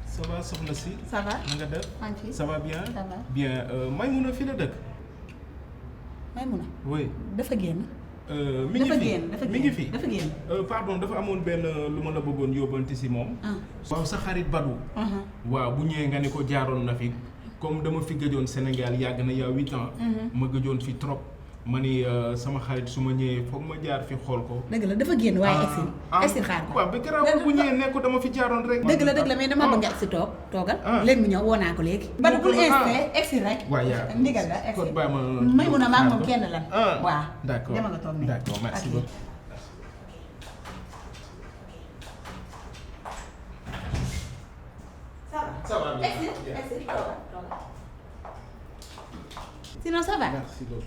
Ça va soxna si. Ça va. na nga def. maa ngi fi. Ça va bien. Ça va. bien Maïmouna fii la dëkk. Maïmouna. oui. dafa génn. mi ngi fi dafa mi ngi fi. dafa génn. pardon dafa amoon benn lu ma la bëggoon yóbbanti si moom. waaw sa xarit Badou. waaw bu ñëwee nga ne ko jaaroon na fi comme dama fi gëjoon Sénégal yàgg na yaa 8 ans. ma gëjoon fi trop. ma ni sama xarit su ma ñëwee foog ma jaar fi xool ko. dëgg la dafa génn waaye egsi xaar ko. waaw ba garaawul bu ñëwee ne ko dama fi jaaroon rek. dëgg la mais dama bëgg egsi toogal. léegi mu ñëw woo naa ko léegi. ba dugul egsi rek. waaw yaa ndigal la egsi. kon bàyyi ma Maïmouna maa moom kenn lan. waaw d'accord dama nga toog nii. d'accord merci beaucoup. Ça va bien. Egsi toogal. Sinon ça va. Merci beaucoup.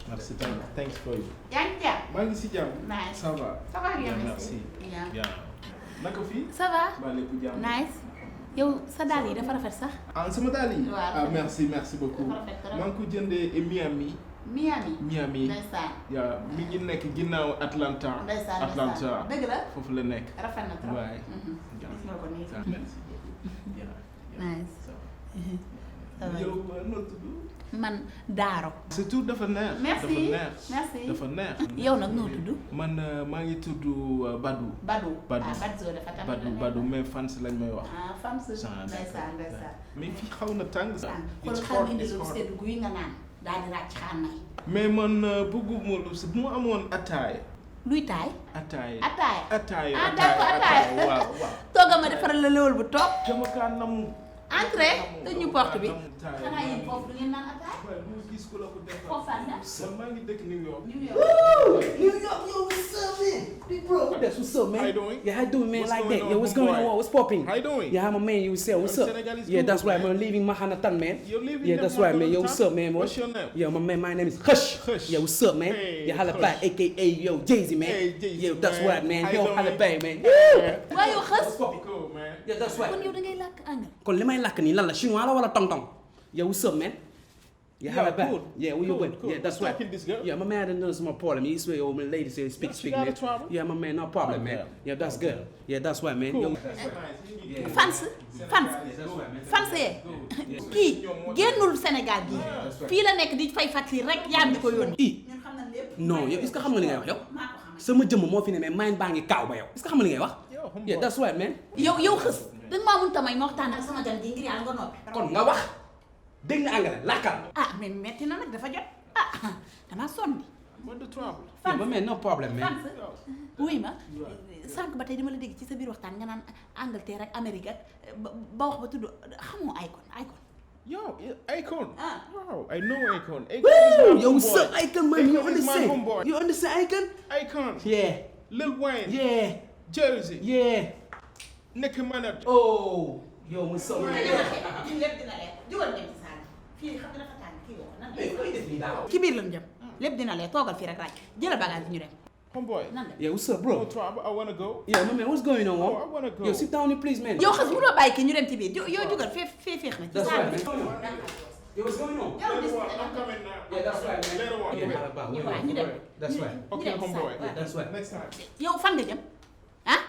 Merci. Thanks for you. yaa ngi jàpp. maa ngi si jàmm. Nice. Ça va. Ça va bien, merci. bien. Bien. naka fii. ça va. ba lépp jàmm. nice. yow sa daal yi dafa rafet sax. ah sama daal yi. waaw. ah merci beaucoup. Dafa rafet trop. maa ngi ko jëndee Miami. Miami. ndeysaan. yaa mi ngi nekk ginnaaw Atlanta. ndeysaan Atlanta. dëgg la. foofu la nekk. rafet na trop. waay. gis nga ko nii. merci beaucoup. bien. nice. ça va. yow noo tudd. man Daaro. sa tur dafa neex. merci dafa neex. yow nag noo tudd. man maa ngi tudd Badou. Badou. Badou. ah Badou dafa tamit. Badou mais fans lañ may wax. ah fans. ndeysaan. mais fii xaw na tàng. xool xaar indi lu sedd guy nga naan daal di ràcc xaar may. mais man bëgguma lu si bu ma amoon ataaya. luy taay. ataaya. ah d'accord ataaya. waaw. tooga ma defaral la lëwal bu toog. dama kaa namu. entrée dañu porte bi. xanaa xanaa yéen foofu du ngeen naan ataaya. waaye mu gis ko la ko defal. foofu fan la. man maa ngi dëkk New York. New York. New York, yo, what's up, man? Big bro. That's what's up, man. How you doing? Yeah, how you doing, man? What's like going that. on, Yo, what's going homeboy? on? What's popping? How you doing? Yeah, I'm a man. You say, what's Yo, up? Senegal is Yeah, good, that's right, man. man. Leaving Mahanatan, man. You're leaving Yeah, them that's right, man. Yo, Mahanatan? what's up, man? What's your name? Yeah, my name is Hush. Hush. Yeah, what's up, man? Hey, yeah, holla Hush. back, aka yo, Jay-Z, man. Hey, Jay-Z, Yeah, that's man. right, man. How Yo, you holla doing? back, man. waaye yow xës. Cool, man. Yeah, that's right. kon yow da ngay làkk anglais. kon li may lakk nii lan la chinois la wala tong tong? Yeah, what's up, man? Yeah, holla back. cool. Yeah, where you Cool, going? cool. Yeah, that's I'm right. talking this girl. Yeah, my man didn't know it's my problem. He swear, old man, lady say speak, she got man. a trouble? Yeah, my man, no problem, man. Okay. Yeah, that's good. Yeah, that's right, man. Cool. Yo, fans yee kii génnul Sénégal gii fii la nekk di fay fàttali rek yaa di ko yónni. ñun xam nañ lépp. non yow est-ce que xam nga li ngay wax yow maa ko xam. sama jëmm moo fi ne mais main baa ngi kaaw ba yow est-ce que xam nga li ngay wax. yeah that's right man. yow xës danga maa mënut a may ma waxtaan ak sama gan gi ngir yàlla nga noppi. kon nga wax dégg nga anglais lakkal. ah mais metti na nag dafa jot ah damaa sonn. What the trouble? yeah ma man no problem man. fans wuy ma sànq ba tey dama la dégg ci sa biir waxtaan nga naan Angleterre ak Amérique ak ba wax ba tudd xamoo Akon. Yo, Akon. Ah. Wow, I know Akon. Akon Woo! is my Yo, homeboy. what's up, Akon, man? Akon You is my understand? homeboy. You understand, Akon? Akon. Yeah. Lil Wayne. Yeah. Jersey. Yeah. Nicki Minaj. Oh. Yo, what's up, man? lépp dina leer jugal ngeen ci saal fii xam nga dafa tàng kii woo nan la. ci biir lañ jëm lépp dina leer toogal fii rek raaj jëlal bagage bi ñu dem. Homeboy. nan la. Yeah, what's up, No bro? trouble. I wanna go. Yeah, my man, what's going on? Oh, I wanna go. Yo, sit down here, please, man. yow xas mënoo bàyyi kii ñu dem ci biir yow jugal fee féex na ci That's saal right, bi. man. Yo, what's going on? Yow dis I'm coming now. Yeah, that's right, man. Later on. Yeah, holla back. waaw ñu dem. That's right. Okay, homeboy. Yeah, That's right. Next time. yow fan nga jëm ah.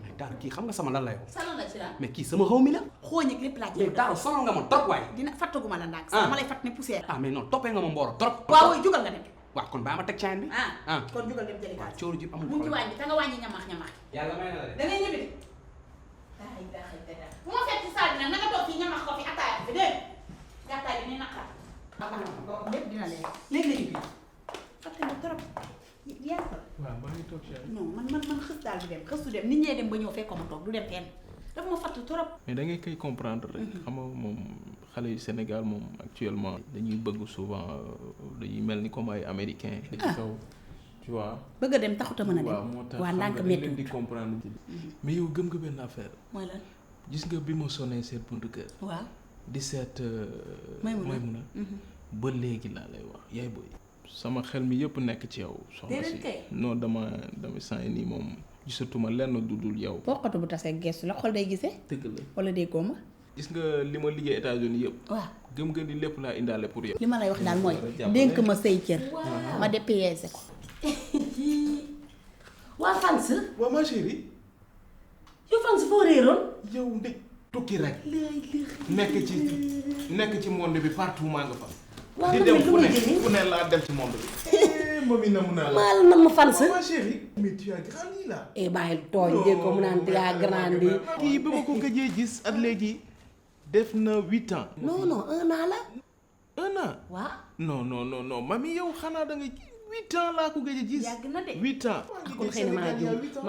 mais daal kii xam nga sama lan la yow. salon la ci la. mais kii sama xaw mi la. xooñ ak lépp laaj. mais daal sonal nga ma trop waay. dina fàttaguma la ndànk. Ah. sama lay fàtt ne poussière. ah mais non toppee nga ma mbooro trop. waaw waaw jugal nga dem. waaw kon baa ma teg caan bi. ah kon jugal dem jëli waaw kaas. cóoru ji amul mu ngi ci problème. wàññi te nga wàññi ñamax. yàlla may na la de. da ngay ñibbi de. bu ma fekk ci saal bi nag na nga toog fii ñamax ko fi ataaya bi dégg nga ataaya bi ni naqar. lépp dina leer léegi la ñibbi. fàtte nga trop yaa ko. waaw maa ngi toog chérie. non man xës daal du dem xës du dem nit ñee dem ba ñëw fekk ko ma toog du dem fenn dafa ma fàtte trop. mais da ngay koy comprendre rek. xam nga moom xale yu Sénégal moom actuellement dañuy bëgg souvent dañuy mel ni comme ay américains. ci kaw tu vois. bëgg a dem taxut a mën a dem. waaw moo tax waa xam nga ndànk dañ leen métti di comprendre. mais yow gëm nga benn affaire. mooy lan gis nga bi ma sonnee seen buntu kër. waaw. di seet Maymuna ba léegi laa lay wax yaay booy. sama xel mi yëpp nekk ci yow. soxna déedéet si kay. non dama saa nii moom gisatuma lenn du dul yow. bokkatu bu tasee gestu la xol day gisee. dëgg la wala déggoo ma. gis nga li ma liggéey États-Unis yëpp. waaw gëm nga ni lépp laa indaale pour yow. li ma lay wax daal mooy dénk ma say cër. ma dépaysé ko. waa Fans. waaw ma chérie. yow Fans foo réeroon. yow ndek tukki rek. nekk ci monde bi partout maa nga fa. waaw di man dem mii lu muy jëriñ fu ne laa dem ci monde bi. moom na mun naa la. maa la nam ma Fans. ma chérie. mais tu as grandi là. bàyyil tooñ dégg ko mu naan tu as grandi. kii ba ma ko gëjee gis at léegi def na 8 ans. non 1 an la. 1 an. waaw. non mami yow xanaa da nga 8 ans laa ko gëj a gis. yàgg na de. 8 ans. kon xëy na maa jum 8 ans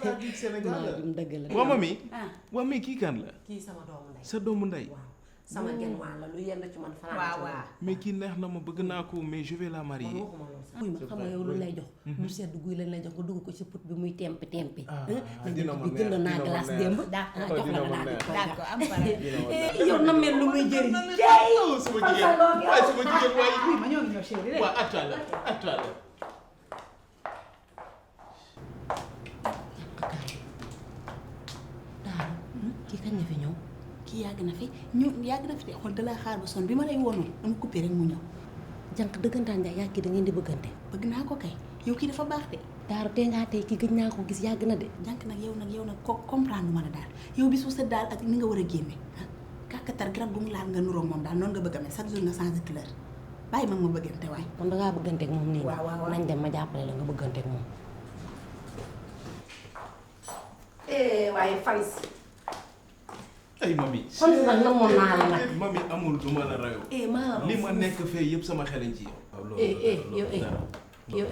laa gis Sénégal la. dëgg la. waaw mami. ah waaw mais kii kan la. kii sama doomu ndey. sa doomu ndey. waaw sama genn wàll la lu yenn ci man fanaan. waaw waaw. mais kii neex na ma bëgg naa ko mais je vais la marier. waxuma loolu sax. ma xam nga yow lu lay jox. lu sedd guy lañ lay jox nga dugg ko ci put bi muy tempi tempi. dina ma neex jënd naa glace démb. jox dina la ma daal di neex. koy d'accord am pare. yow na mel lu muy jëriñ. sama jigéen waaye sama jigéen waaye. ma ñoo ngi ñëw chéri de. waaw attends. Daaru kii kañ la fi ñëw. kii yàgg na fi yàgg na fi de xool dalaa xaar ba son bi ma lay wonoon dama coupé rek mu ñëw. jànq dëggantaan Njaay yaa kii da ngeen di bëggante. bëgg naa ko kay yow kii dafa baax de. Daaru tey ngaa tey kii gëj naa ko gis yàgg na de. jànk nag yow nag ko comprendre ma la daal yow bis bu set daal ak ni nga war a génne ah kàkkatar garab gu mu laal nga nuroog moom daal noonu nga bëgg a mel chaque jour nga changé couleur bàyyi ma bëggante waay. kon dangaa bëgganteeg moom nii. waaw. nañ dem ma jàppale la nga bëgganteeg moom. waaye Fans. ay mami. Fans nag namoon naa la nag. mami amul du ma la rayoo. maa li ma nekk fee yëpp sama xeliñ ci yow.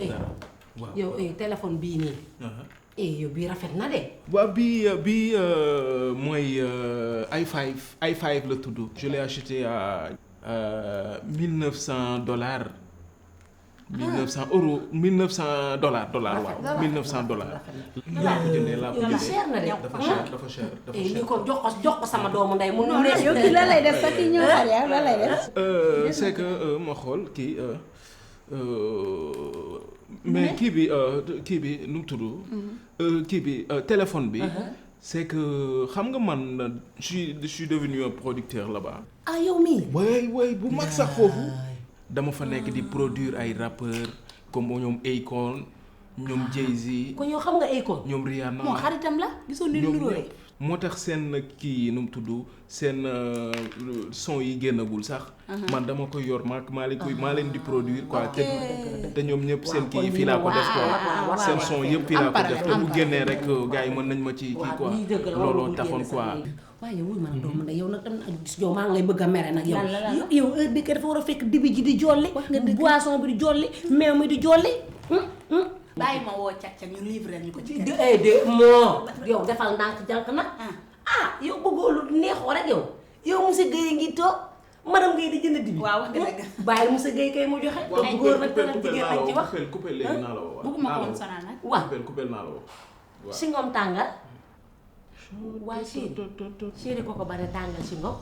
yow téléphone bii nii. yow bii rafet na de. waaw bii mooy i5 la tudd. je l'ai acheté à $1900. $1900 waaw. $1900. laa ko jëndee yow li cher na de. dafa cher. lii ko jox ko sama doomu ndey mu neex. yow kii la lay def sax kii ñëw xar yaa la lay def. c'est que ma xool kii mais kii bi nu mu tudd. kii bi téléphone bi. c'est que xam nga man je suis devenu un producteur là-bas. ah yow mii. way bu mag sax foofu. dama fa nekk di produire ay rappeurs comme ñoom Akon ñoom Jay-Z. kon yow xam nga Akon. ñoom Rihanna. moo xaritam la gisoo ni ñoom nuróole. ñëpp moo tax seen kii nu mu tudd seen son yi génnagul sax. man dama koy yor maa leen di produire quoi. te ñoom ñëpp seen kii fii laa ko def quoi. seen son yëpp fii laa ko def te bu génnee rek gars yi mën nañ ma ci kii quoi. looloo taxoon quoi. waaye wuy man doomu ndey yow nag dem na gis yow maa ngi lay bëgg a mere nag yow. yow heure bi kay dafa war a fekk dibi ji di jolli. boisson bi di jolli meew mi di jolli. bàyyi ma woo càq-càq ñu livré ñu ko ci kër. moo yow defal ndànk jànk nag. yow bëggoo lu neexoo rek yow. yow monsieur Guèye ngi toog madame Guèye di jënd dibi. waaw wax nga dëgg. bàyyi monsieur Guèye kay mu joxe. waaw góor nag dana jigéen lañ ci wax. coupé léegi naa la woo. bëgguma ko woon sonal nag. waaw coupé naa la woo. waaw si ngoom tàngal. waaye chéri ko bare tàngal si ngoom.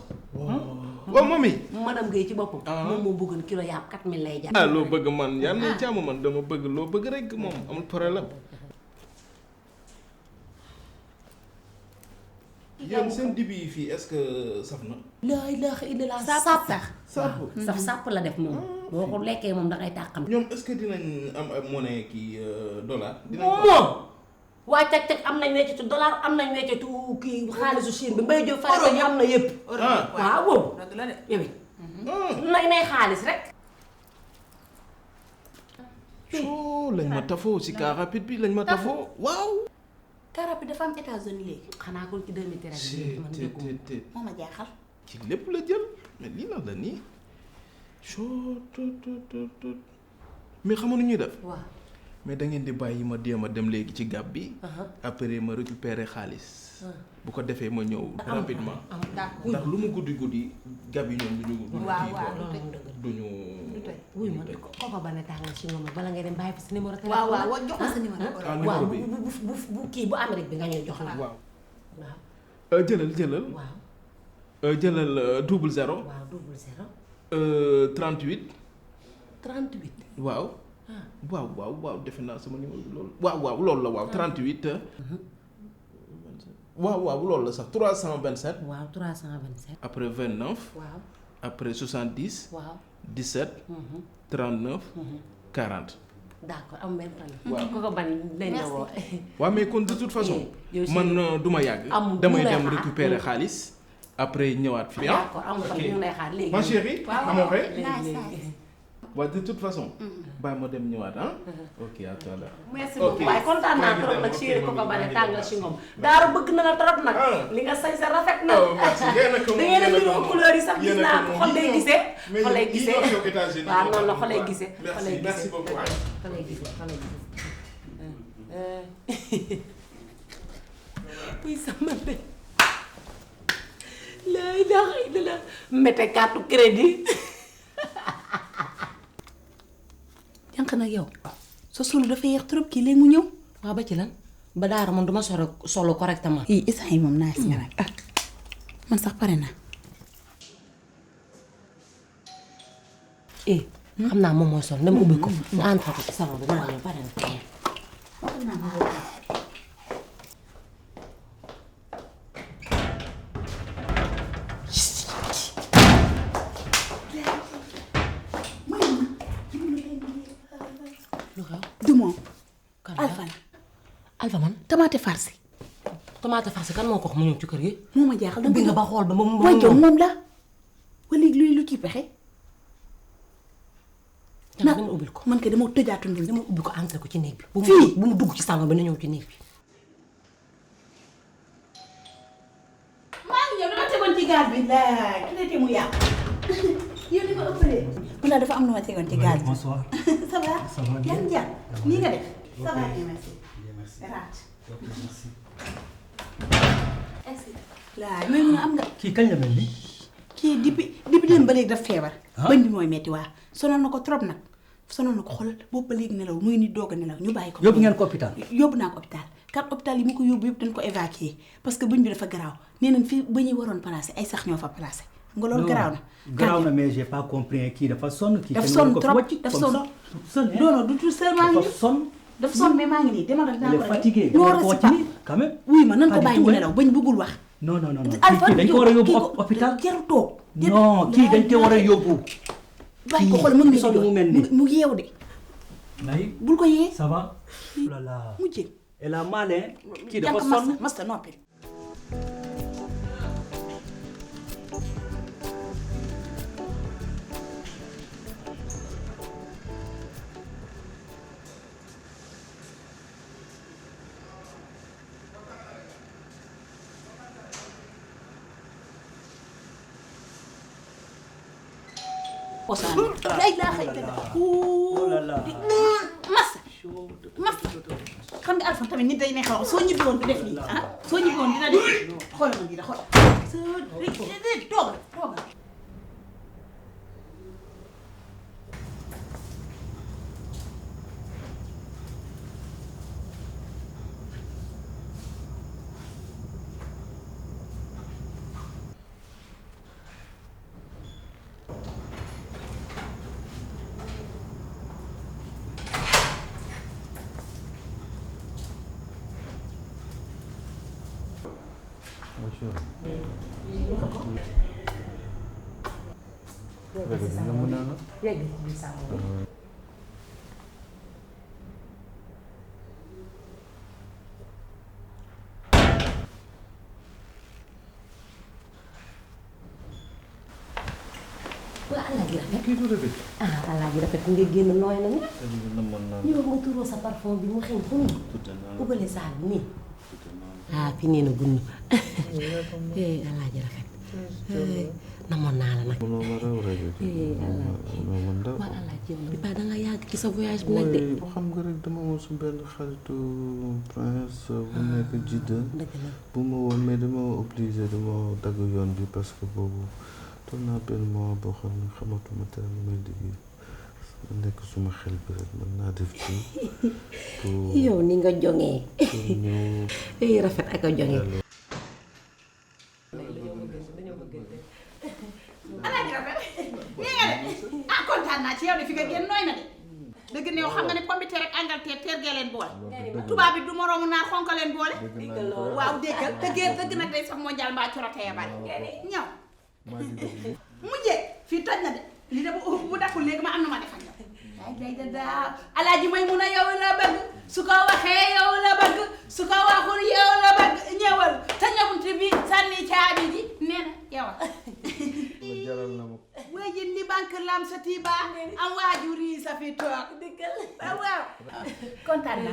waaw mami. madame Guèye ci boppam. moom moo bëggoon kilo yàpp 4000 lay jar. loo bëgg man yaa ngi jàmm man dama bëgg loo bëgg rek moom amul problème. yéen seen dibi yi fii est-ce que saf na. laa ilaaha illallaah sàpp sax. saf sàpp la def moom. boo ko lekkee moom dangay tàqam. ñoom est-ce que dinañ am ay monnaie kii dollar. dinañ ko moom. waaye teg am nañ weccitu dollar am nañ weccitu kii xaalisu Chine bi mbay jóg fare ñu am na yëpp. waaw boobu. dëgg la de. yow it. nay xaalis rek. lañ ma tafoo si car rapide bi lañ ma tafoo waaw. car rapide dafa am États-Unis léegi. xanaa ko ci 2013 bi man dëgguma. moo ma jaaxal. ci lépp la jël mais lii la la nii. mais xamu nu ñuy def. waaw. mais da ngeen di bàyyi ma déem a dem léegi ci gab bi. après ma récupérer xaalis. bu ko defee ma ñëw rapidement. d'accord ndax lu mu guddi guddi gab yi ñoom duñu. waaw duñu. wuy ma ko ba ne tàngal si ñoom bala ngay dem bàyyi fa si numéro téléphone. waaw jox ma sa numéro. waaw bu kii bu Amérique bi nga ñuy jox la. waaw. waaw. jëlal. waaw. jëlal 00. waaw 00. 38. 38. waaw. waaw defe naa sama numéro bi loolu waaw loolu la waaw 38 waaw loolu la sax 327 waaw 327 après 29 waaw après 70 waaw 17 39 40 d'accord am benn problème waaw ku ko bañ dañ la woo waaw mais kon de toute façon yow si- man du ma yàgg Amul, damay du ma dem xaar. récupérer xaalis après ñëwaat fi d'accord amul problème ñu ngi lay xaar léegi ma chérie amoo xëy léegi waaw de toute façon bàyyi ma dem ñëwaat ok à tout à l'heure merci beaucoup waaye kontaan naa trop nag chéri ko ko bale tàngal si ngoom daaru bëgg na la trop nag li nga sañ sa rafet na da ngeen a niroo couleur yi sax gis naa ko xol lay gisee xol lay gisee waaw noonu la xol lay gisee xol lay gisee merci beaucoup xol lay gisee xol lay gisee oui sama mbé la ilaha illallah mette carte crédit jànq nag yow sa solo dafa yeex trop kii léegi mu ñëw. waaw ba ci lan ba daara man duma solo correctement ii instant yi moom naa si nga nag man sax pare naa. xam naa moom mooy sol dama ubbi ko mu entre ko ci salon bi maa ñëw pare na du moom. kan Alpha la. Alpha man tomate farci. tomate farci kan moo ko wax mu ñëw ci kër gi moo ma jaaxal ubbi nga ba xool ba mu waaye jox moom la. ba léegi luy lu ci pexe. dama ubbil ko man kay dama tëjaatundul dama ubbi ko entre ko ci néeg bi Fii? bu mu dugg ci salon bi na ñëw ci néeg bi maa ngi ñëw dama tegoon ci gaz bi. laa ki ne mu yàqu. yow li ma ëppalee. wala dafa am lu ma tegoon ci gaz bi. Bonsoir. ça va. Ça va bien. yaa ngi jàpp nii nga def. ça va bien merci. raat. laa mais mun a am nga. kii kañ la mel ni. kii depuis dem ba léegi daf feebar. Ah. bëñ bi mooy metti waa sonal na ko trop nag sonal na ko xoolal boobu ba léegi nelaw muy nit doog a nelaw ñu bàyyi ko. yóbbu ngeen ko hôpital. yóbbu naa ko hôpital kat hôpital yi mu ko yóbbu yëpp dañ ko évacuer parce que bëñ bi dafa garaaw nee nañ fii ba ñuy waroon placé ay sax ñoo fa placé. nga loolu garaaw na. garaaw na mais j'ai pas compris kii dafa sonn. kii daf kenn sonn waru ko fi trop wàcc daf comme sonn. ça. sonn non non du tout seulement ngi dafa nii sonn. daf sonn mais maa ngi nii demal rek naa il ko est fatigué. ñoo war ko war wàcc nii quand même. wuy ma nan ko Pas du bàyyi mu tout, hein. nelaw bañ bëggul wax. non non non non Alpha kii dañ ko war a yóbbu kii ko- hôpital. jarul toog. non kii dañ ko war a yóbbu. bàyyi ko xool mu ngi sonn mu mel nii nii. mu yeew de Naï bul ko yee ça va. oh là là. mu jël. elle a mal hein. kii dafa jànk sonn. masta noppi. Osaan. la ilaha illallah. oh là là. Massa Massa xam nga Alpha tamit nit day neex a wax soo ñibbi woon du def nii ah soo ñibbi woon dina def xoolal ma ngi da xool soo toogal toogal. léegi ci biir salon bi waa Alaaji rafet kii du rafet. Alaaji rafet nga génn nooy na ni namoon naa ñu wax nga turoo sa parfum bi mu xeeñ fu mu ubale saal bi nii fi nee na gunn Alaaji rafet namoon naa la nag mënoo ma raw rajo bi. mënoo ma ndaw. waa Alaaji yow bi baa dangaa yàgg ci sa voyage bi nag de xam nga rek dama amoon su benn xaritu prince bu nekk Jidda dëgg la bu ma woon mais dama obligé dama dagg yoon bi parce que boobu toll naa benn mois boo xam ne xamatuma te lu may liggéey ma nekk suma xel bi rek mën naa def ci pour yow ni nga jongee ñëw rafet ak a jongee Alaaji rafet nii nga de ah kontaan naa ci yow de fi nga génn nooy na de dëgg ne yow xam jógee leen boole tubaab bi du moroomu naar xonka leen boole waaw déggal te géer dëgg nag day sax mondial mbaa corotee bari ñaw mujjee fii toj na de li de bu dakkul léegi ma am na ma defal yow day da daa alaaji may mun a yow la bëgg su ko waxee yow la bëgg su ko waxul yow la bëgg ñëwal te ñëwunte bi sànni caabi ji nee na yow jaral na ma way ji ni banque lam sa tiba am waajur yi sa fi toog dëggal waaw kontaan na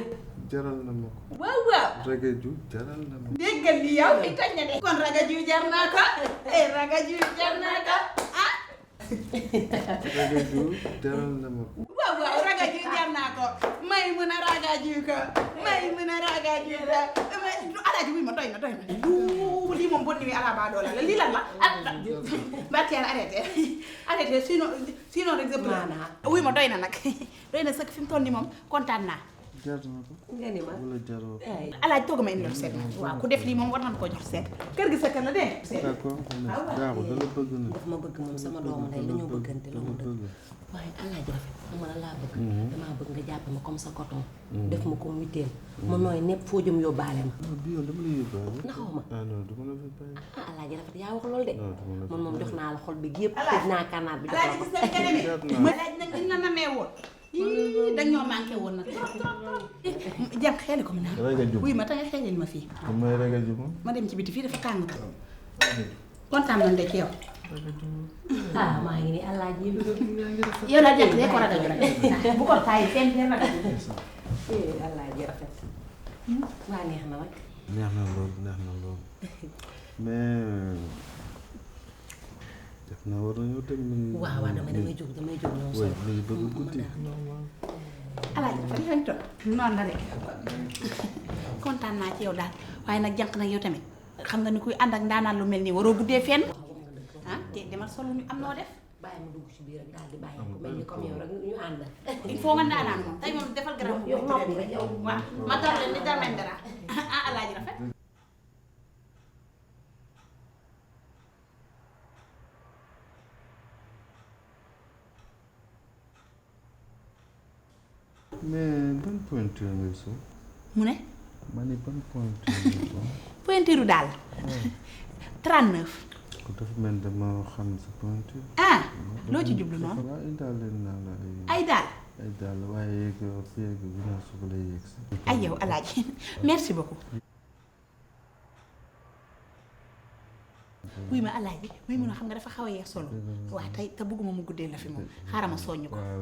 jaral na ma waaw waaw ragaju jaral na ma déggal li yow i toj na de kon ragaju jar naa ko ragaju jar naa ko ah ragaju jaral na ma waaw waaw ragaju jar naa ko may mën a ragaju ko may mën a ragaju ko alaaji wi ma doy na lii moom bon ni ala ba doola la lii lan la barkeel arrêté sinon rek zëpp la wuy ma doy na nag doy na sëkk fi mu toll nii moom kontaan naa jar na ko nga ni ma wala jaroo alaaj tooga ma indil seet waaw ku def lii moom war nañ koo jox seet kër gi sa kër la dégg d'accord daaxu dala bëgg na daf ma bëgg moom sama doomu ndey dañoo bëggante la mu dëgg waaye alaaji rafet xam nga la laa bëgg damaa bëgg nga jàppe ma comme sa coton def ma comme witteel ma nooy nepp foo jëm yóbbaale ma bi yoon dama la yóbbaale naxaw ma ah non duma la fi bàyyi alaaji rafet yaa wax loolu de man moom jox naa la xol bi yëpp Alaaji. tëj naa kanaar bi jox la alaaji ko gis nga li nga demee alaaji nag dañ la namee woon yii dañoo manqué woon nag jam xeeli ko mu naan ragaju wuy ma ta nga xeelil ma fii mooy ragaju ma ma dem ci biti fii dafa tàng kontaan nañ de ci yow ah maa ngi nii alaaji yow daal jàpp ko ragaju rek bu ko taay seen seen ragaju alaaji rafet waa neex na nag neex na loolu mais def naa war nañoo dem waaw damay jóg ñoom way mi ngi bëgg guddi alaaji dafa xeeñ to noonu la rek kontaan naa ci yow daal waaye nag jànq nag yow tamit xam nga ni kuy ànd ak ndaanaan lu mel nii waroo guddee fenn ah te demal solo ñu am noo def bàyyi ma dugg ci biir rek daal di bàyyi ko mel ni comme yow rek ñu ànd il faut nga ndaanaan moom tey moom defal garab yow noppi rek yow waaw ma dar leen ni darmen dara ah alaaji rafet mais ban pointure ngay sol mu ne ma ne ban pointure ngay sol pointiru daal 39 ko dafa mel dama xam sa pointure ah loo ci jublu noonu waaw indaale naa la ay daal ay daal waaye yeeg yeeg ginnaaw suba lay yegg si ay yow alaaji merci beaucoup wuy ma alaaji muy mun a xam nga dafa xaw a yeex solo waaw tey te bëgguma mu guddee la fi moom xaaral ma soññ ko waaw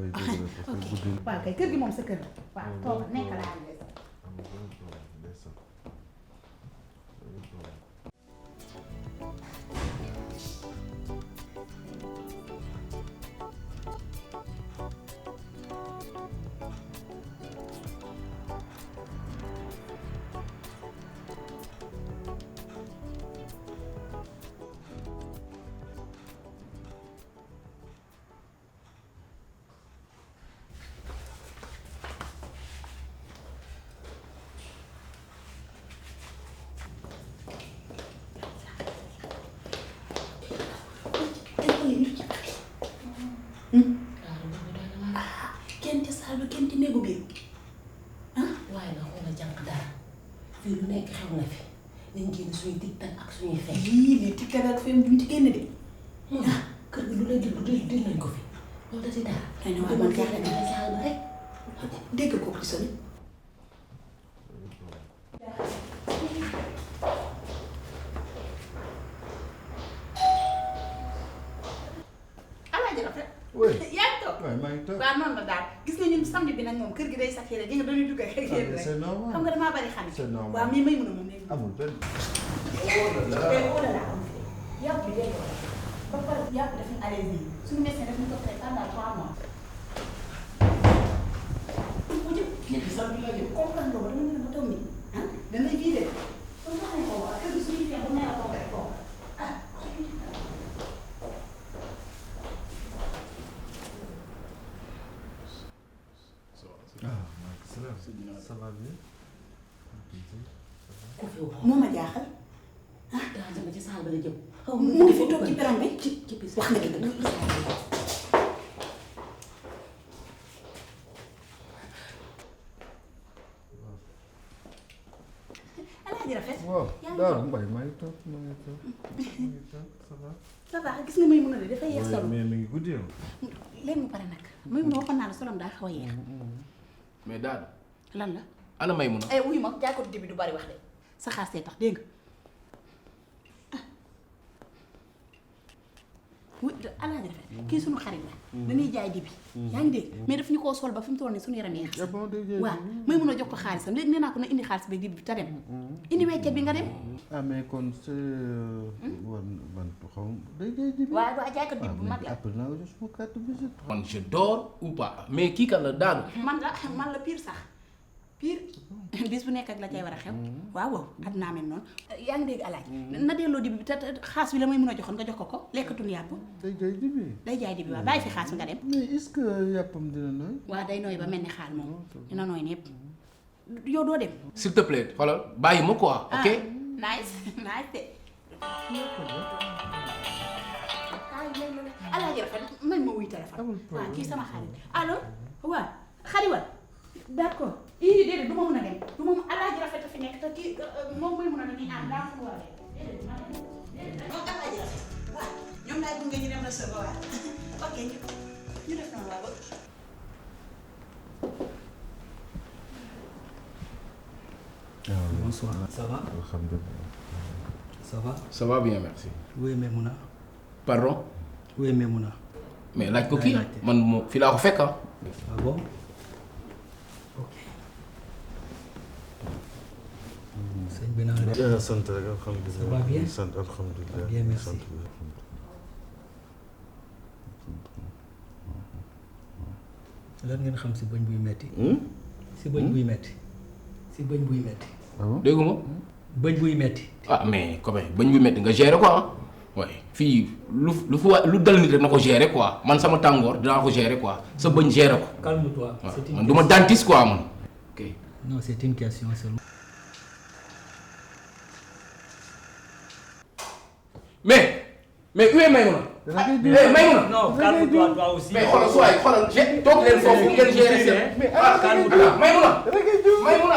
ok waaw kay kër gi moom sa kër la waaw toog nekk laa kenn ci saal ba kenn ci néegu biir waaye nag xoolal jànq dara fii lu nekk xew na fi nañ génn suñuy tiktak ak suñuy fen yii lii tiktak ak fem duñ ci génn de kër gi lu lay déglu dégg nañ ko fi loolu da ci dara ay na waaye man kay rek nga saal ba rek dégg ko ci soni alaaji rafet yaa ngi toog waaye maa ngi toog waaw noonu la daal gis nga ñun samedi bi nag moom kër gi day saturé gi nga dañuy dugg ak yéen rek c'est normal xam nga damaa bari xam c'est normal waaw mais may mun a moom léegi amul benn yàpp bi dégg ba pare yàpp daf ñu allergie suñu médecin daf ñu toog tey pendant 3 mois bu jëm léegi sax bi la jëm comprendre nga ba dama ne ba toog nii ah damay vidé comme ça ko waa kër gi suñu fee bu neex a toog rek toog ah ça va bien ku fi wax moo ma jaaxal daa sama ci saal ba la jëm mu ngi fi toog ci peron bi ci bis wax nga dëgg maa ngi toog ça va. ça va gis nga may mën a de dafay yeex solo. mais mi ngi guddi yow. léegi mu pare nag may mën a waxoon naa la solom daa xaw a yeex. mais daal lan la. ana Maymuna. wuyu ma jàkkatu dibi du bari wax de sa xaas see tax dégg nga. oui alaaji rafet kii suñu xarit la. dañuy jaay dibi. yaa ngi dégg mais daf ñu koo sol ba fi mu toll nii suñu yaram yi xas. waaw may mën a jox ko xaalisam léegi nee naa ko na indi xaalis beeg dibi bi te dem. indi weccet bi nga dem. ah mais kon man xaw ma day jaay dibi. waaw waaw jaaykat dibi bu mag la. après naa ko jox sama carte visite. man je dors ou pas. mais kii kan la daal. man la pire sax pire bis bu nekk ak la cay war a xew. waaw waaw àddunaa mel noonu. yaa ngi dégg alaaj na delloo dibi bi te xaas bi la may mën a joxoon nga jox ko lekkatul yàpp. day jaay dibi. day jaay dibi waaw bàyyi fi xaas bi nga dem. mais est-ce que yàppam dina nooy. waaw day nooy ba mel ni xaal moom dina nooy népp yow doo dem. s'il te plaît xoolal bàyyi ma quoi. ok nice de. alaaji rafet man ma wuy téléphone. waaw kii sama xarit allo waaw xarit wa d'accord déedéet du ma mën a dem du ma alaaji rafet a fi nekk te kii moom mooy mën a dañuy ànd daa ko war a dem déedéet du ma dem déedéet moom alaaji rafet waaw ñoom laay gunge ñu dem recevoir ok ñu def noonu waa ba. Bonsoir. Ça va? Alhamdulillah. Ça va? ça va bien merci. Oui Maimouna. pardon. Oui Maimouna. mais laaj ko kii man moo fi laa ko fekk ah. Ah bon? Ok. Sëñ bi naa la. sant rek alhamdulilah. Ça va bien? sant alhamdulilah. Bien, merci. sant lan ngeen xam si bëñ buy metti? Si bëñ buy metti. Si bëñ buy metti. déggu ma. bëñ buy metti. ah mais comme bëñ bu métti nga gérer quoi ah. waaye fii lu dal nit rek na ko gérer quoi man sama tàngoor dinaa ko gérer quoi sa bëñ gérer ko. Calme-toi. waaw C'est une man du ma dentiste quoi man. ok. Non, c'est une question seulement. mais où est Maymuna. Maymuna. Non, calme-toi toi aussi. mais xoolal su waay xoolal toog leen foofu ngeen gérer seen. mais calme-toi Maymuna. Maymuna.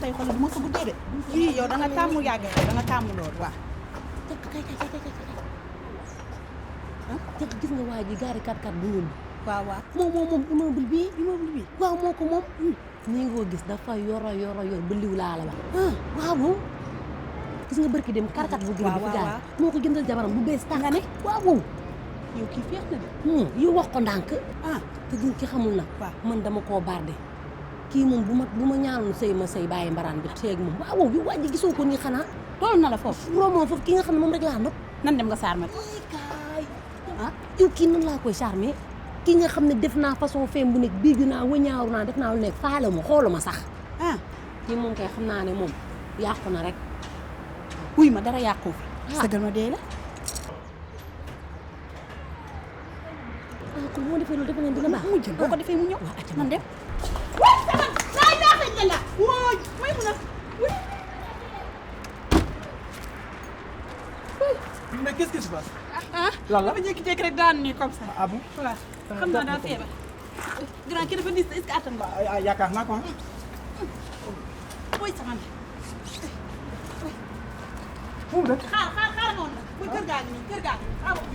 tey xoolal du ma ko guddee de. yii yow da nga tàmmu yàgg da nga tàmmu loolu waaw. jëkk gis nga waa ji gaari 4x4 bu ñuul bi. waaw waaw. moom immeuble bi waaw moo ko moom. nii nga ko gis dafa yoro yor ba liw laa la wax. waaw moom gis nga barki dem 4x4 bu gën bi fi gaari moo ko jëndal jabaram bu bees tax. nga ne waaw moom. yow kii feex na de. yow wax ko ndànk. te gis ki xamul nag. man dama koo bardé. kii moom bu ma ñaanoon sëy ma sëy bàyyi mbaraan bi seeg moom waaw yow waa ji gisoo ko nii xanaa. toll na la foofu. moom foofu ki nga xam ne moom rek laa nopp. nan dem nga charmer ko. yow kii nan laa koy charmer kii nga xam ne def naa façon feem bu nekk biigu naa wëñaaru naa def naa lu nekk faale ma xoolu ma sax. kii moom kay xam naa ne moom yàqu na rek. wuy ma dara yàqu fi. sëgal ma dee la. kon moo defee loolu defe ngeen dina baax. mu jël boo ko defee mu ñëw. man dem. waaw sama laay daaxee jël la. wóoy may mun a. Mais qu'est-ce qui se passe? lan la dama jékki-jékki rek daan nii comme ça. Ah bon? voilà xam naa daa feebar. grand kii dafa diis est-ce que attan nga. Yaakaar naa ko. ooy sama ndey. Fu mu dëkk? xaar noonu la. muy kër gaa ngi nii kër gaa ngi nii xaaral.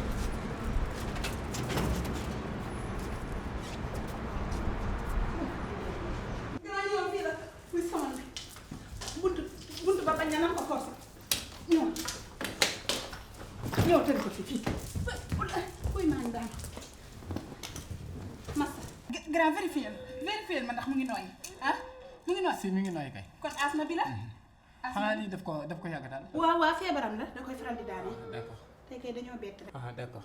grand yow fii la muy sama ndey. buntu ba bañ na nan ko forcé. ñëw tënk ko fii. ooy maa ngi daan. Massa. grand vérifié ma ndax mu ngi nooy mu ngi nooy. Si mi ngi nooy kay. kon asma bi la. Xanaa lii daf ko yàgg daal. waaw feebaram la da koy faral di daane. D'accord. tey kay dañoo bett rek. Ah d'accord.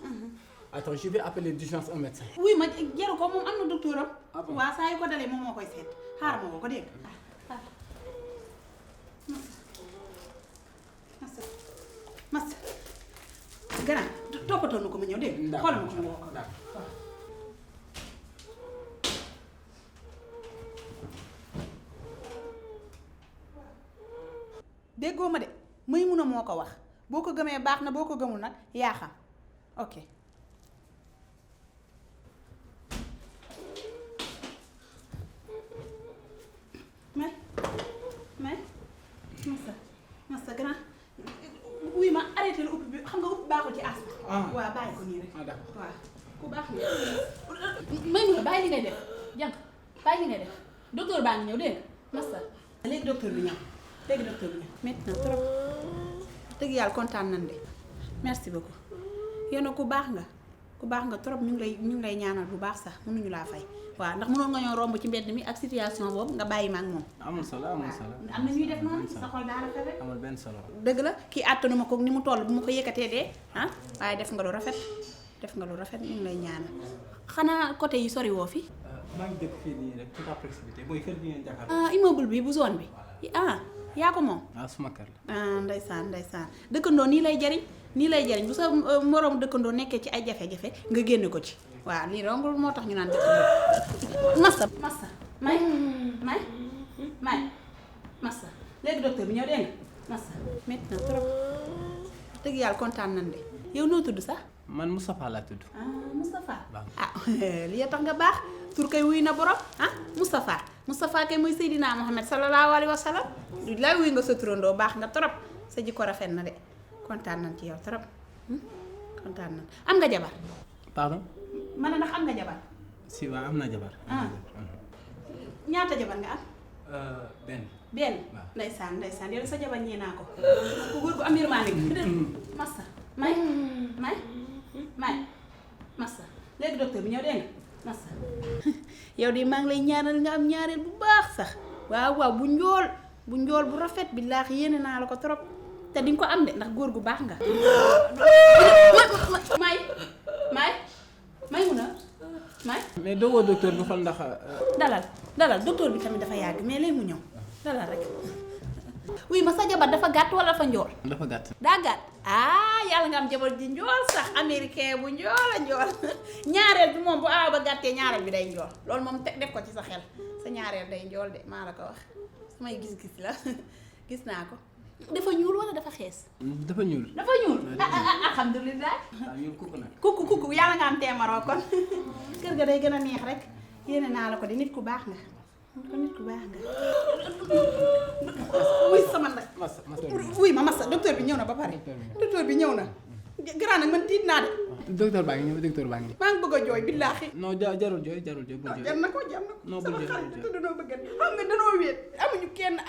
Attends, je vais appeler d'urgence un médecin. oui ma jaru ko moom am na docteur am. Ah bon? waaw saa yu ko dalee moom moo koy seet xaaral ma woo ko dégg nga. Massa grand toppatoo na ko ma ñëw dégg nga xoolal ma ko ma woo ko. déggoo ma de muy mun a moo ko wax boo ko gëmee baax na boo ko gëmul nag yaa xam ok. mais Massa massa grand wuy ma arrêté la upp bi xam nga upp baaxul ci asma. waaw bàyyi ko nii rek. d'accord waaw ku baax nga. may mu la bàyyi li ngay def jànk bàyyi li ngay def docteur baa ngi ñëw dégg nga massa. léegi docteur bi ñëw métti na trop dëgg yàlla kontaan nañ de merci beaucoup yow nag ku baax nga trop ñu ngi lay ñaanal bu baax sax mënuñu laa fay waaw ndax mënoon nga ñoo romb ci mbedd mi ak situation boobu nga bàyyi ma ak moom. amul solo amul solo. am na ñuy def noonu sa xol daa rafet rek. amul benn solo. dëgg la kii àttanu ma ko ni mu toll bu ma ko yëkkatee dee ah waaye def nga lu rafet ñu ngi lay ñaanal xanaa côté yi sori woo fi. maa ngi dëkk fii nii rek toute la proximité mooy kër gi ngeen jàkkaarloo. ah immeuble bi bu zone bi ah yaa ko moom. ah suma kër la. ah ndeysaan dëkkandoo nii lay jariñ bu sa moroom dëkkandoo nekkee ci ay jafe-jafe nga génne ko ci waaw lii dong moo tax ñu naan dëkkandoo. massa may massa léegi docteur bi ñëw dégg nga massa métti na trop dëgg yàlla kontaan nañ de yow noo tudd sax. man Moustapha laa tudd. Moustapha li tax nga baax tur kay wuy na borom Moustapha kay mooy Seydina Mohamed sallallahu alayhi wa sallam lay wuy nga sa turandoo baax nga trop sa jikko rafet na de kontaan nañ ci yow trop kontaan nañ am nga jabar. pardon. ma ne ndax am nga jabar. si waaw am na jabar. ñaata jabar nga am. benn. waaw ndeysaan yow sa jabar ñee naa ko ku góor gu am yërmande gi massa may massa léegi docteur bi ñëw dégg nga massa yow de maa ngi lay ñaanal nga am ñaareel bu baax sax waaw bu njool bu rafet billaahi yéene naa la ko trop te di nga ko am de ndax góor gu baax nga may mun a mais doogoo docteur bi xool ndax. dalal docteur bi tamit dafa yàgg mais léegi mu ñëw dalal rek oui ma sa jabar dafa gàtt wala dafa njool. dafa gàtt. daa gàtt yàlla nga am jabar ji njool sax américain bu njool a njool ñaareel bi moom bu aaw ba gàttee ñaareel bi day njool loolu moom def ko ci sa xel sa ñaareel day njool de maa la ko wax samay gis-gis la gis naa ko. dafa ñuul wala dafa xees. dafa ñuul. alhamdulilah. ñuul kukku nag. kukku yàlla nga am teemaroo kon kër ga day gën a neex rek yéene naa la ko di nit ku baax nga. wuy sama nag. wuy ma massa docteur bi ñëw na ba pare. docteur bi ñëw na. grand nag man tiit naa de. docteur baa ngi ñëw maa ngi bëgg a jooy billaahi. non jarul jooy bul jooy. jar na ko non bul jooy sama xarit te danoo bëgg xam nga danoo wéet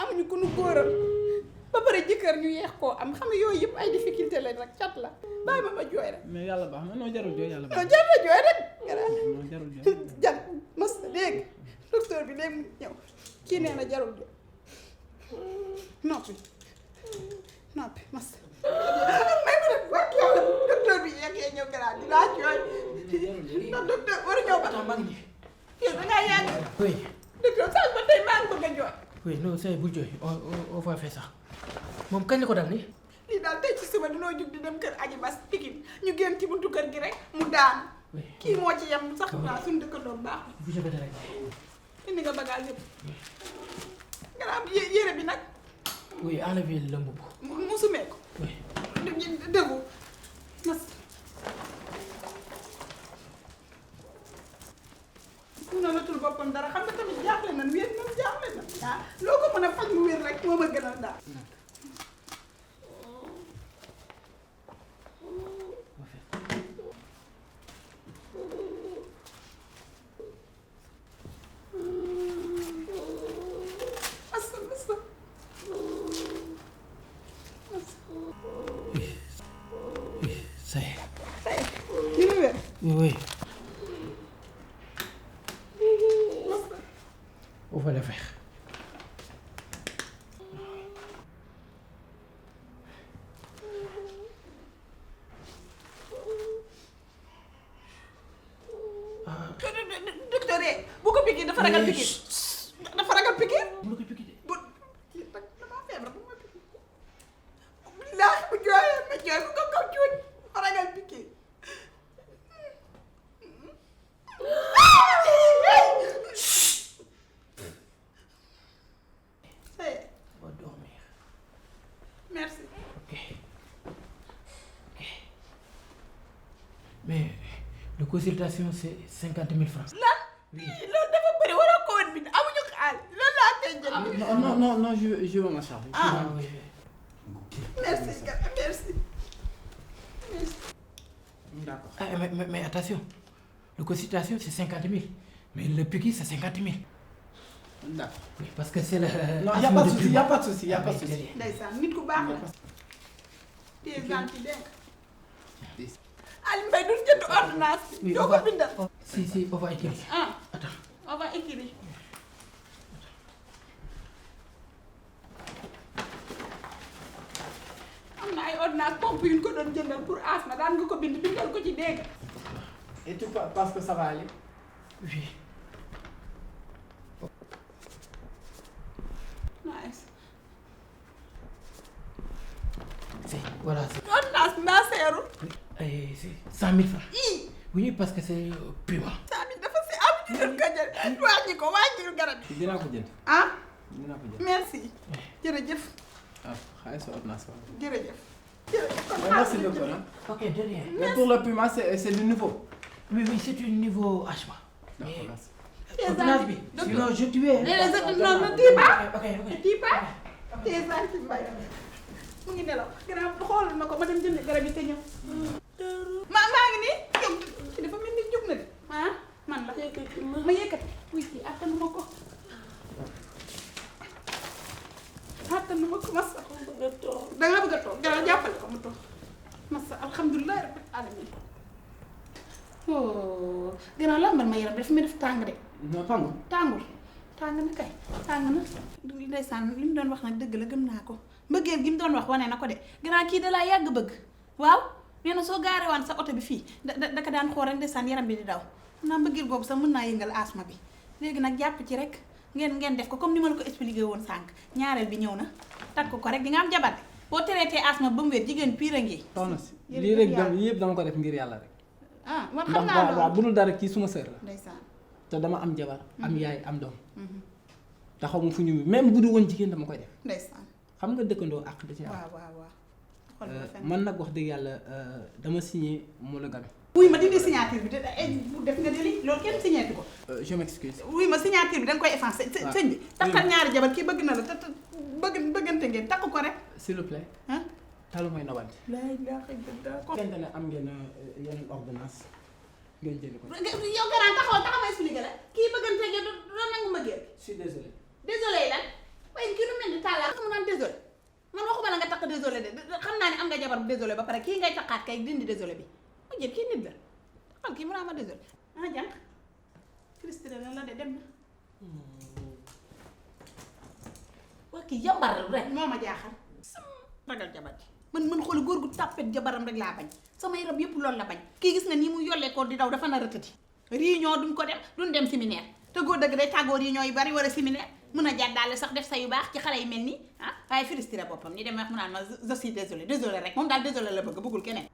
amuñu ku nu góoral ba pare jëkkër ñu yeex koo am xam nga yooyu yëpp ay difficulté lañ rek cat la bàyyi ma jooy rek. mais yàlla baax na non jarul jooy yàlla baax na. jar na jooy rek. non jarul jooy. mas léegi docteur bi léegi mu ñëw kii nee na jarul jooy noppi mas may ma def wax yàlla docteur bi yeggee ñëw garaat dinaa jooy ndax docteur war ñëw ba yow dangaa yàgg. oui. docteur sax ba tey maa ngi bëgg a jooy. oui non c'est bul jooy on va faire ça moom kañ la ko dal ni lii daal tey ci suba dinoo jug di dem kër aji bas Pikine ñu génn ci buntu kër gi rek mu daan kii moo ci yem sax naa suñu dëkkandoo baax bu jëfee dara indi nga bagage yëpp nga am yére bi nag oui enlever le mbubb mu sumee ko oui dëggu nas mu ne la tul boppam dara xam nga tamit jaaxle na wéet na jaaxle na loo ko mën a faj mu wér rek moo ma gënal daal ça y est. dina wér. oui. on va le faire. docteur bu ko piqué dafa ragal piqué dafa ragal piqué. bu ma koy piqué de. bu damaa feebar bu ma piqué. bilaahi bu jooyee ma jooy bu ko kaw cuuj dafa ragal piqué. on va dormir. merci. ok. mais la consultation c'est 50 000 francs. lan. loolu dafa bëri waroo ko woon bind amuñu xaalis loolu laa koy jël. non je veux ma charge. ah oui. D'accord. Mais attention, le consultation c'est 50 000, mais le piqûre c'est 50 000. D'accord. Oui, parce que c'est le. Non, y a pas de souci, y a pas de souci, y a pas de souci. ndeysaan nit ku baax la. t'es gentil dégg nga. Aliou Mbaye duñ jënd ordonnance bi. Oui, doo ko bindal. Si, on va écrire. Ah, Attends. on va écrire. am na ay ordonnance pompe yu ñu ko doon jëndal pour asthme daan nga ko bindal ko ci dégg. Et tu penses que ça va aller? Oui. Nice. Si, voilà. C'est ordonnance bi maa seerul. c'est 100 000 francs. ii Oui, parce que c'est prima. 100 000 dafa si am ñu def ko jël wàññi garab yi. Dinaa ko jënd. ah Dinaa ko jënd. merci jërëjëf Ah, xaalis sa ordonnance waaw. jërëjëf. jërëjëf kon Merci beaucoup. Ok, de rien. Mais pour le paiement, c'est du nouveau. Oui, c'est un niveau asthma. D'accord, merci. Ordonnance bi. Sinon, je tuais. non non tii pas Ok. tii pas t'es gentil Mbaye mu ngi nelaw gannaaw xoolal na ko ma dem jënd garab yi te ñëw. maa ngi nii yow dafa mel ni jug na de ah man la ma yëkkati wuy kii attanuma ko masa dangaa bëgg a toog gannaaw jàppale ko mu toog masa alhamdulilah rabbil alamin oh gannaaw lambal ma yaram dafa mel def tàng de Non, tàngul. tàng na kay tàng na ndeysaan li mu doon wax nag dëgg la gëm naa ko mbëggeel gi mu doon wax wane na ko de gannaaw kii da laa yàgg bëgg waaw nee na soo gaarewaan sa oto bi fii da ka daan xool rek ndeysaan yaram bi di daw naa mbëggeel googu sax mën naa yëngal asma bi léegi nag jàpp ci rek ngeen def ko comme ni ma la ko expliqué woon sànq ñaareel bi ñëw na takk ko rek di nga am jabar de boo traité asma ba mu wér jigéen pire a ngi. Soxna si lii rek yëpp dama ko def ngir yàlla rek. ah man xam naa loolu waaw bu dul dara kii suma sœur la. ndeysaan te dama am jabar am yaay am doom. te xaw ma fu ñu même bu dul woon jigéen dama koy def. ndeysaan xam nga dëkkandoo ak da ci am. waaw man nag wax dëgg yàlla dama signé monogamie. wuy ma dindi signature bi def nga deli loolu kenn signé ko. Je m'excuse. wuy ma signature bi da nga koy effacé. sëñ bi takkal ñaari jabar kii bëgg na la te bëggante ngeen takk ko rek. s'il vous plaît. ah talu may nobante. laa ilaaha illallaah. fekkente ne am ngeen yeneen ordonnance ngeen jënd ko. yow garaan taxaw ma expliqué la kii bëggante ngeen doo nangu ma génn. je suis désolé. désolé lan waaye kii lu mel ni tàllaa xam naan désolé man waxuma la nga takk désolé de xam naa ne am nga jabar bu désolé ba pare kii ngay takkaat kay dindi désolé bi mu jël kii nit la taxal kii mu naa ma désolé ah jànq frustré na la de dem na waa kii yambar rek moo ma jaaxal ragal jabar ji man xooli góor gu tàppet jabaram rek laa bañ sama yaram yëpp loolu la bañ kii gis nga nii mu yollee ko di daw dafa nar a tëti réunion duñ ko dem duñ dem séminaire te góor dëgg day tàggoo réunion yu bari war a séminaire mën a jàddaale sax def sa yu baax ci xale yu mel nii ah waaye frustré boppam ni dem wax mu naan ma je suis désolé rek moom daal désolé la bëggul keneen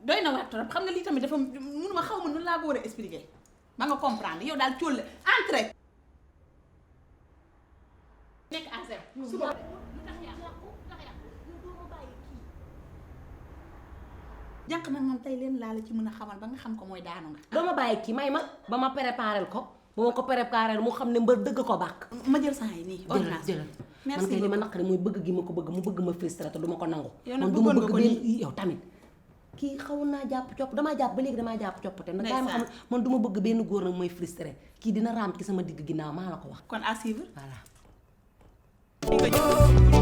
doy na waat trop xam nga lii tamit dafa mënuma xaw ma nu laa ko war a expliquer ba nga comprendre yow daal cóol la entré nekk à zéro suba jànq nag moom tey leen laa la ci mën a xamal ba nga xam ko mooy daanu nga doo ma bàyyi kii may ma ba ma préparel ko ba ma ko préparel mu xam ne mbër dëgg ko bàkk ma jël saa yi nii ordonnance jëlal merci man kay li ma naqari mooy bëgg gi ma ko bëgg mu bëgg ma frustré te du ma ko nangu yow nag man du ma bëggoon nga bëgg ko benn nii. yow tamit kii xawoon naa jàpp copp damaa jàpp ba léegi damaa jàpp copp te nag kaay ma xam Ndeysaan. man du ma bëgg benn góor nag mooy frustré kii dina raam ci sama digg ginnaaw maa la ko wax kon à suivre voilà di nga